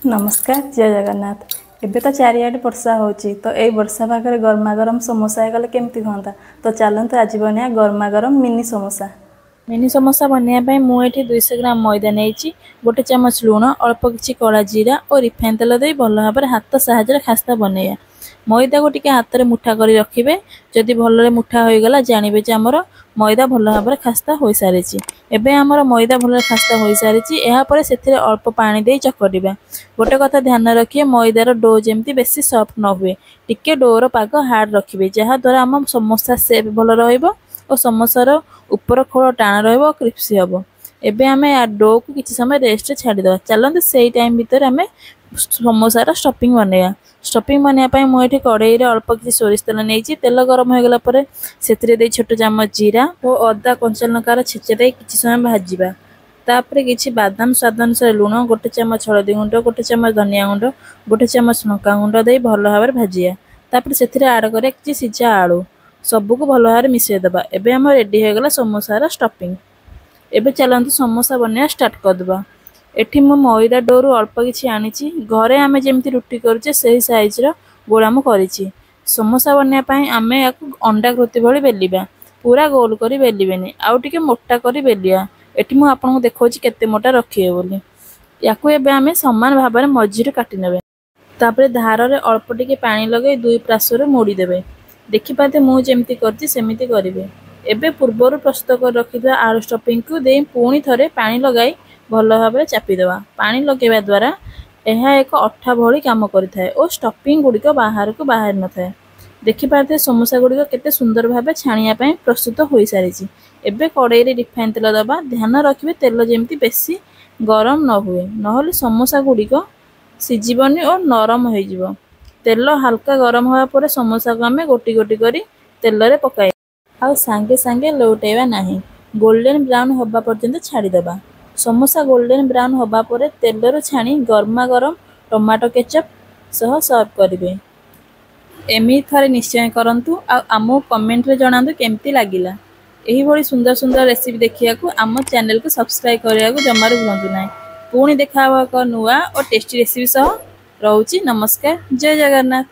ନମସ୍କାର, ଜୟ ଜଗନ୍ନାଥ। ଏବେ ତ ଚାରିଆଡ଼େ ବର୍ଷା ହେଉଛି, ତ ଏଇ ବର୍ଷା ପାଗରେ ଗରମା ଗରମ ସମୋସା ହେଇଗଲେ କେମିତି ହୁଅନ୍ତା? ତ ଚାଲନ୍ତୁ, ଆଜି ବନେଇବା ଗରମା ଗରମ ମିନି ସମୋସା। ମିନି ସମୋସା ବନେଇବା ପାଇଁ ମୁଁ ଏଠି 200 ଗ୍ରାମ ମଇଦା ନେଇଛି। 1 ଚାମଚ ଲୁଣ, ଅଳ୍ପ କିଛି କଳା ଜିରା ଓ ରିଫାଇନ୍ ତେଲ ଦେଇ ଭଲ ଭାବରେ ହାତ ସାହାଯ୍ୟରେ ଖାସ୍ତା ବନେଇବା। ମଇଦାକୁ ଟିକେ ହାତରେ ମୁଠା କରି ରଖିବେ। ଯଦି ଭଲରେ ମୁଠା ହୋଇଗଲା, ଜାଣିବେ ଯେ ଆମର ମଇଦା ଭଲ ଭାବରେ ଖାସ୍ତା ହୋଇସାରିଛି। ଏବେ ଆମର ମଇଦା ଭଲରେ ଖାସ୍ତା ହୋଇସାରିଛି। ଏହାପରେ ସେଥିରେ ଅଳ୍ପ ପାଣି ଦେଇ ଚକଟିବା। ଗୋଟେ କଥା ଧ୍ୟାନ ରଖିବେ, ମଇଦାର do ଯେମିତି ବେଶୀ ସଫ୍ଟ ନ ହୁଏ। ଟିକେ ଡୋର ପାଗ ହାର୍ଡ଼ ରଖିବେ, ଯାହାଦ୍ୱାରା ଆମ ସମୋସା ସେପ୍ ଭଲ ରହିବ ଓ ସମୋସାର ଉପର ଖୋଳ ଟାଣ ରହିବ ଓ କ୍ରିସ୍ପି ହେବ। ଏବେ ଆମେ ଡୋକୁ କିଛି ସମୟ ରେଷ୍ଟରେ ଛାଡ଼ିଦେବା। ଚାଲନ୍ତୁ, ସେଇ ଟାଇମ୍ ଭିତରେ ଆମେ ସମୋସାର ଷ୍ଟଫିଂ ବନେଇବା। ଷ୍ଟଫିଂ ବନେଇବା ପାଇଁ ମୁଁ ଏଠି କଡ଼େଇରେ ଅଳ୍ପ କିଛି ସୋରିଷ ତେଲ ନେଇଛି। ତେଲ ଗରମ ହୋଇଗଲା ପରେ ସେଥିରେ ଦେଇ ଛୋଟ ଚାମଚ ଜିରା ଓ ଅଦା କଞ୍ଚା ଲଙ୍କାର ଛେଚା ଦେଇ କିଛି ସମୟ ଭାଜିବା। ତାପରେ କିଛି ବାଦାମ, ସ୍ୱାଦ ଅନୁସାରେ ଲୁଣ, 1 ଚାମଚ ହଳଦୀ ଗୁଣ୍ଡ, 1 ଚାମଚ ଧନିଆ ଗୁଣ୍ଡ, 1 ଚାମଚ ଲଙ୍କା ଗୁଣ୍ଡ ଦେଇ ଭଲ ଭାବରେ ଭାଜିବା। ତାପରେ ସେଥିରେ ଆଡ଼ କରିବା କିଛି ସିଝା ଆଳୁ। ସବୁକୁ ଭଲ ଭାବରେ ମିଶାଇ ଦେବା। ଏବେ ଆମର ରେଡ଼ି ହୋଇଗଲା ସମୋସାର ଷ୍ଟଫିଂ। ଏବେ ଚାଲନ୍ତୁ, ସମୋସା ବନେଇବା ଷ୍ଟାର୍ଟ କରିଦେବା। ଏଠି ମୁଁ ମଇଦା ଡୋରୁ ଅଳ୍ପ କିଛି ଆଣିଛି। ଘରେ ଆମେ ଯେମିତି ରୁଟି କରୁଛେ, ସେହି ସାଇଜ୍ର ଗୋଳା ମୁଁ କରିଛି। ସମୋସା ବନେଇବା ପାଇଁ ଆମେ ୟାକୁ ଅଣ୍ଡାକୃତି ଭଳି ବେଲିବା। ପୁରା ଗୋଲ କରି ବେଲିବେନି, ଆଉ ଟିକେ ମୋଟା କରି ବେଲିବା। ଏଠି ମୁଁ ଆପଣଙ୍କୁ ଦେଖାଉଛି କେତେ ମୋଟା ରଖିବେ ବୋଲି। ୟାକୁ ଏବେ ଆମେ ସମାନ ଭାବରେ ମଝିରୁ କାଟି ନେବେ। ତାପରେ ଧାରରେ ଅଳ୍ପ ଟିକେ ପାଣି ଲଗାଇ ଦୁଇ ପାର୍ଶ୍ୱରୁ ମୋଡ଼ିଦେବେ। ଦେଖିପାରୁଥିବେ, ମୁଁ ଯେମିତି କରିଛି ସେମିତି କରିବେ। ଏବେ ପୂର୍ବରୁ ପ୍ରସ୍ତୁତ କରି ରଖିଥିବା ଆଳୁ ଷ୍ଟଫିଂକୁ ଦେଇ ପୁଣି ଥରେ ପାଣି ଲଗାଇ ଭଲ ଭାବରେ ଚାପିଦେବା। ପାଣି ଲଗାଇବା ଦ୍ୱାରା ଏହା ଏକ ଅଠା ଭଳି କାମ କରିଥାଏ ଓ ଷ୍ଟଫିଂ ଗୁଡ଼ିକ ବାହାରକୁ ବାହାରି ନଥାଏ। ଦେଖିପାରୁଥିବେ, ସମୋସା ଗୁଡ଼ିକ କେତେ ସୁନ୍ଦର ଭାବେ ଛାଣିବା ପାଇଁ ପ୍ରସ୍ତୁତ ହୋଇସାରିଛି। ଏବେ କଡ଼େଇରେ ରିଫାଇନ୍ ତେଲ ଦେବା। ଧ୍ୟାନ ରଖିବେ, ତେଲ ଯେମିତି ବେଶୀ ଗରମ ନ ହୁଏ, ନହେଲେ ସମୋସା ଗୁଡ଼ିକ ସିଝିବନି ଓ ନରମ ହୋଇଯିବ। ତେଲ ହାଲକା ଗରମ ହେବା ପରେ ସମୋସାକୁ ଆମେ ଗୋଟି ଗୋଟି କରି ତେଲରେ ପକାଇବା ଆଉ ସାଙ୍ଗେ ସାଙ୍ଗେ ଲେଉଟାଇବା ନାହିଁ। ଗୋଲ୍ଡେନ୍ ବ୍ରାଉନ୍ ହେବା ପର୍ଯ୍ୟନ୍ତ ଛାଡ଼ିଦେବା। ସମୋସା ଗୋଲ୍ଡେନ୍ ବ୍ରାଉନ୍ ହେବା ପରେ ତେଲରୁ ଛାଣି ଗରମା ଗରମ ଟମାଟୋ କେଚପ୍ ସହ ସର୍ଭ କରିବେ। ଏମିତି ଥରେ ନିଶ୍ଚୟ କରନ୍ତୁ ଆଉ ଆମକୁ କମେଣ୍ଟରେ ଜଣାନ୍ତୁ କେମିତି ଲାଗିଲା। ଏହିଭଳି ସୁନ୍ଦର ସୁନ୍ଦର ରେସିପି ଦେଖିବାକୁ ଆମ ଚ୍ୟାନେଲକୁ ସବସ୍କ୍ରାଇବ୍ କରିବାକୁ ଜମାରୁ ଭୁଲନ୍ତୁ ନାହିଁ। ପୁଣି ଦେଖା ହେବ ଏକ ନୂଆ ଓ ଟେଷ୍ଟି ରେସିପି ସହ। ରହୁଛି, ନମସ୍କାର, ଜୟ ଜଗନ୍ନାଥ।